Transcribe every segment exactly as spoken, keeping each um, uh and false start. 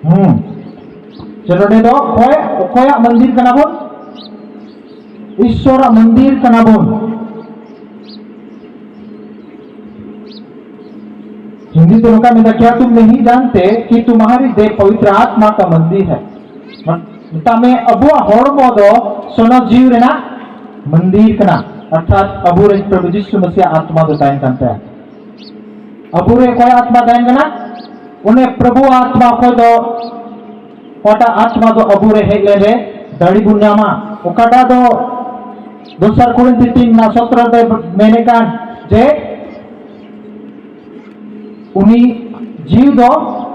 ᱦᱩᱸ᱾ ᱪᱮ ᱱᱚᱰᱮ ᱫᱚ ᱚᱠᱚᱭ, ᱚᱠᱚᱭᱟᱜ ᱢᱚᱱᱫᱤᱨ ᱠᱟᱱᱟ ᱵᱚᱱ? ᱤᱥᱥᱚᱨᱟᱜ ᱢᱚᱱᱫᱤᱨ ᱠᱟᱱᱟ ᱵᱚᱱ᱾ ᱦᱤᱱᱫᱤ ᱛᱮ ᱱᱚᱝᱠᱟ ᱢᱮᱱᱫᱟ, "क्या तुम नहीं जानते कि तुम्हारी देह पवित्र आत्मा का मंदिर है?" ᱢᱮᱛᱟᱜ ᱢᱮ, ᱟᱵᱚᱣᱟᱜ ᱦᱚᱲᱢᱚ ᱫᱚ ᱥᱚᱱᱚᱛ ᱡᱤᱣᱤ ᱨᱮᱱᱟᱜ ᱢᱚᱱᱫᱤᱨ ᱠᱟᱱᱟ᱾ ᱚᱨᱛᱷᱟᱛ ᱟᱵᱚᱨᱮᱱ ᱯᱨᱚᱵᱷᱩ ᱡᱤᱥᱩ ᱢᱟᱥᱤᱦᱟᱜ ᱟᱛᱢᱟ ᱫᱚ ᱛᱟᱦᱮᱱ ᱠᱟᱱ ᱛᱟᱭᱟ᱾ ᱟᱵᱚᱨᱮ ᱚᱠᱚᱭᱟᱜ ᱟᱛᱢᱟ ᱛᱟᱦᱮᱱ ᱠᱟᱱᱟ? ᱚᱱᱮ ᱯᱨᱚᱵᱷᱩ ᱟᱛᱢᱟ, ᱚᱠᱚᱭ ᱫᱚ, ᱚᱠᱟᱴᱟᱜ ᱟᱛᱢᱟ ᱫᱚ ᱟᱵᱚᱨᱮ ᱦᱮᱡ ᱞᱮᱱᱨᱮ ᱫᱟᱲᱮ ᱵᱚᱱ ᱧᱟᱢᱟ, ᱚᱠᱟᱴᱟᱜ ᱫᱚ ᱫᱚᱥᱟᱨ ᱠᱚᱨᱤᱱᱛᱷᱤ ᱛᱤᱱ ᱨᱮᱱᱟᱜ ᱥᱚᱛᱨᱚ ᱨᱮ ᱢᱮᱱᱮᱫ ᱠᱟᱱ ᱡᱮ ᱩᱱᱤ ᱡᱤᱣᱤ ᱫᱚ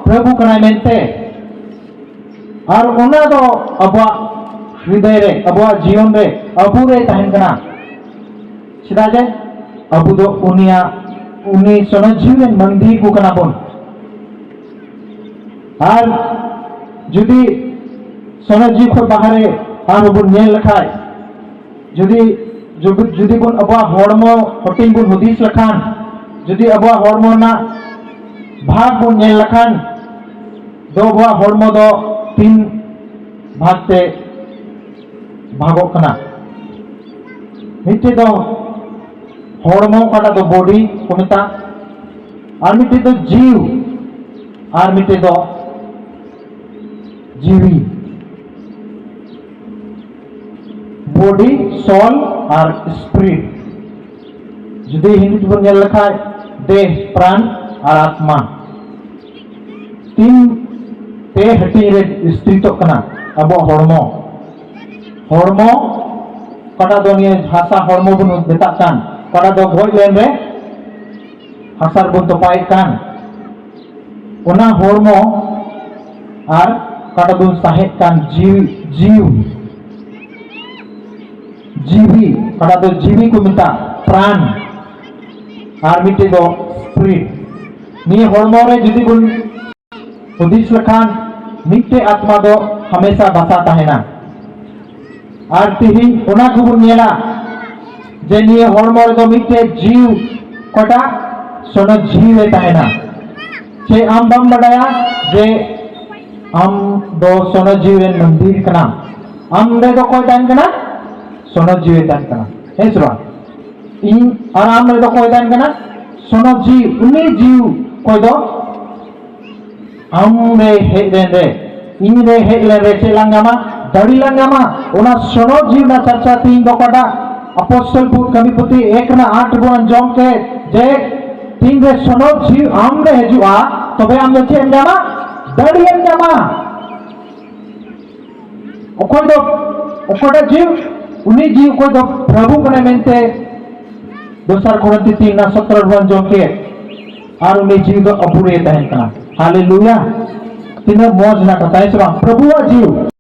ᱯᱨᱚᱵᱷᱩ ᱠᱟᱱᱟᱭ ᱢᱮᱱᱛᱮ᱾ ᱟᱨ ᱚᱱᱟ ᱫᱚ ᱟᱵᱚᱣᱟᱜ ᱦᱨᱤᱫᱚᱭ ᱨᱮ, ᱟᱵᱚᱣᱟᱜ ᱡᱤᱭᱚᱱ ᱨᱮ, ᱟᱵᱚ ᱨᱮ ᱛᱟᱦᱮᱱ ᱠᱟᱱᱟ᱾ ᱪᱮᱫᱟᱜ ᱡᱮ ᱟᱵᱚ ᱫᱚ ᱩᱱᱤᱭᱟᱜ, ᱩᱱᱤ ᱥᱚᱱᱚᱛ ᱡᱤᱣᱤ ᱨᱮᱱ ᱢᱟᱹᱱᱫᱤᱨ ᱠᱚ ᱠᱟᱱᱟ ᱵᱚᱱ᱾ ᱟᱨ ᱡᱩᱫᱤ ᱥᱚᱱᱚᱛ ᱡᱤᱣᱤ ᱠᱷᱚᱱ ᱵᱟᱦᱨᱮ ᱟᱨᱦᱚᱸ ᱵᱚᱱ ᱧᱮᱞ ᱞᱮᱠᱷᱟᱡ, ᱡᱩᱫᱤ, ᱡᱩᱫᱤ, ᱡᱩᱫᱤ ᱵᱚᱱ ᱟᱵᱚᱣᱟᱜ ᱦᱚᱲᱢᱚ ᱦᱟᱹᱴᱤᱧ ᱵᱚᱱ ᱦᱩᱫᱤᱥ ᱞᱮᱠᱷᱟᱱ, ᱡᱩᱫᱤ ᱟᱵᱚᱣᱟᱜ ᱦᱚᱲᱢᱚ ᱨᱮᱱᱟᱜ ᱵᱷᱟᱜᱽ ᱵᱚᱱ ᱧᱮᱞ ᱞᱮᱠᱷᱟᱱ ᱫᱚ ᱟᱵᱚᱣᱟᱜ ᱦᱚᱲᱢᱚ ᱫᱚ ᱛᱤᱱ ᱵᱷᱟᱜᱽ ᱛᱮ ᱵᱷᱟᱜᱚᱜ ᱠᱟᱱᱟ᱾ ᱢᱤᱫᱴᱮᱡ ᱫᱚ ᱦᱚᱲᱢᱚ, ᱚᱠᱟᱴᱟᱜ ᱫᱚ ᱵᱚᱰᱤ ᱠᱚ ᱢᱮᱛᱟᱜ, ᱟᱨ ᱢᱤᱫᱴᱮᱡ ᱫᱚ ᱡᱤᱣ, ᱟᱨ ᱢᱤᱫᱴᱮᱡ ᱫᱚ ᱡᱤᱣᱤ᱾ ᱵᱚᱰᱤ, ᱥᱚᱞ ᱟᱨ ᱥᱯᱤᱨᱤᱴ᱾ ᱡᱩᱫᱤ ᱦᱤᱱᱫᱤ ᱛᱮᱵᱚᱱ ᱧᱮᱞ ᱞᱮᱠᱷᱟᱡ, ᱫᱮᱦ, ᱯᱨᱟᱱ ᱟᱨ ᱟᱛᱢᱟ᱾ ᱛᱤᱱ, ᱯᱮ ᱦᱟᱹᱴᱤᱧ ᱨᱮ ᱵᱤᱥᱛᱨᱤᱛᱚᱜ ᱠᱟᱱᱟ ᱟᱵᱚᱣᱟᱜ ᱦᱚᱲᱢᱚ᱾ ᱦᱚᱲᱢᱚ, ᱚᱠᱟᱴᱟᱜ ᱫᱚ ᱱᱤᱭᱟᱹ ᱦᱟᱥᱟ ᱦᱚᱲᱢᱚ ᱵᱚᱱ ᱢᱮᱛᱟᱜ ᱠᱟᱱ, ᱚᱠᱟᱴᱟᱜ ᱫᱚ ᱜᱚᱡ ᱞᱮᱱ ᱨᱮ ᱦᱟᱥᱟ ᱨᱮᱵᱚᱱ ᱛᱚᱯᱟᱭᱮᱫ ᱠᱟᱱ, ᱚᱱᱟ ᱦᱚᱲᱢᱚ᱾ ᱟᱨ ᱚᱠᱟᱴᱟᱜ ᱵᱚᱱ ᱥᱟᱦᱮᱫ ᱠᱟᱱ ᱡᱤᱣᱤ, ᱡᱤᱣ, ᱡᱤᱣᱤ, ᱚᱠᱟᱴᱟᱜ ᱫᱚ ᱡᱤᱣᱤ ᱠᱚ ᱢᱮᱛᱟᱜ, ᱯᱨᱟᱱ, ᱟᱨ ᱢᱤᱫᱴᱮᱡ ᱫᱚ ᱥᱯᱤᱨᱤᱴ᱾ ᱱᱤᱭᱟᱹ ᱦᱚᱲᱢᱚ ᱨᱮ ᱡᱩᱫᱤ ᱵᱚᱱ ᱦᱩᱫᱤᱥ ᱞᱮᱠᱷᱟᱱ, ᱢᱤᱫᱴᱮᱡ ᱟᱛᱢᱟ ᱫᱚ ᱦᱟᱢᱮᱥᱟ ᱵᱟᱥᱟ ᱛᱟᱦᱮᱱᱟ᱾ ᱟᱨ ᱛᱤᱦᱤᱧ ᱚᱱᱟ ᱜᱮᱵᱚᱱ ᱧᱮᱞᱟ ᱡᱮ ᱱᱤᱭᱟᱹ ᱦᱚᱲᱢᱚ ᱨᱮᱫᱚ ᱢᱤᱫᱴᱮᱡ ᱡᱤᱣ, ᱚᱠᱟᱴᱟᱜ ᱥᱚᱱᱚᱛ ᱡᱤᱣᱤ ᱨᱮ ᱛᱟᱦᱮᱱᱟ᱾ ᱪᱮ ᱟᱢ ᱵᱟᱢ ᱵᱟᱰᱟᱭᱟ ᱡᱮ ᱟᱢ ᱫᱚ ᱥᱚᱱᱚ ᱡᱤᱣᱤ ᱨᱮᱱ ᱢᱚᱱᱫᱤᱨ ᱠᱟᱱᱟᱢ᱾ ᱟᱢ ᱨᱮ ᱫᱚ ᱚᱠᱚᱭ ᱛᱟᱦᱮᱱ ᱠᱟᱱᱟ? ᱥᱚᱱᱚ ᱡᱤᱣᱤ ᱛᱟᱦᱮᱱ ᱠᱟᱱᱟ, ᱦᱮᱸ ᱥᱮ ᱵᱟᱝ? ᱤᱧ ᱟᱨ ᱟᱢ ᱨᱮ ᱫᱚ ᱚᱠᱚᱭ ᱛᱟᱦᱮᱱ ᱠᱟᱱᱟ? ᱥᱚᱱᱚ ᱡᱤᱣᱤ᱾ ᱩᱱᱤ ᱡᱤᱣᱤ ᱚᱠᱚᱭ ᱫᱚ ᱟᱢ ᱨᱮ ᱦᱮᱡ ᱞᱮᱱ ᱨᱮ, ᱤᱧ ᱨᱮ ᱦᱮᱡ ᱞᱮᱱ ᱨᱮ ᱪᱮᱫ ᱞᱟᱝ ᱧᱟᱢᱟ? ᱫᱟᱲᱮ ᱞᱟᱝ ᱧᱟᱢᱟ᱾ ᱚᱱᱟ ᱥᱚᱱᱚ ᱡᱤᱣᱤ ᱨᱮᱱᱟᱜ ᱪᱟᱨᱪᱟ ᱛᱮᱦᱮᱧ ᱫᱚ ᱚᱠᱟᱴᱟᱜ ᱟᱯᱚᱥᱛᱚᱞ ᱯᱩ-, ᱠᱟᱹᱢᱤ ᱯᱩᱛᱷᱤ ᱮᱠ ᱨᱮᱱᱟᱜ ᱟᱴ ᱵᱚᱱ ᱟᱸᱡᱚᱢ ᱠᱮᱫ ᱡᱮ ᱛᱤᱱ ᱨᱮ ᱥᱚᱱᱚ ᱡᱤᱣᱤ ᱟᱢ ᱨᱮ ᱦᱤᱡᱩᱜᱼᱟ, ᱛᱚᱵᱮ ᱟᱢ ᱫᱚ ᱪᱮᱫ ᱮᱢ ᱧᱟᱢᱟ? ᱫᱟᱲᱮ ᱮᱢ ᱧᱟᱢᱟ᱾ ᱚᱠᱚᱭ ᱫᱚ, ᱚᱠᱚᱭᱴᱟᱜ ᱡᱤᱣᱤ? ᱩᱱᱤ ᱡᱤᱣᱤ ᱚᱠᱚᱭ ᱫᱚ ᱯᱨᱚᱵᱷᱩ ᱠᱟᱱᱟᱭ ᱢᱮᱱᱛᱮ ᱫᱚᱥᱟᱨ ᱠᱚᱨᱤᱱᱛᱷᱤ ᱛᱤᱱ ᱨᱮᱱᱟᱜ ᱥᱚᱛᱨᱚ ᱨᱮᱵᱚᱱ ᱟᱸᱡᱚᱢ ᱠᱮᱫ, ᱟᱨ ᱩᱱᱤ ᱡᱤᱣᱤ ᱫᱚ ᱟᱵᱚ ᱨᱮ ᱛᱟᱦᱮᱱ ᱠᱟᱱᱟ᱾ ᱦᱟᱞᱮᱞᱩᱭᱟ! ᱛᱤᱱᱟᱹᱜ ᱢᱚᱡᱽ ᱨᱮᱱᱟᱜ ᱠᱟᱛᱷᱟ, ᱦᱮᱸ ᱥᱮ ᱵᱟᱝ? ᱯᱨᱚᱵᱷᱩᱣᱟᱜ ᱡᱤᱣᱤ᱾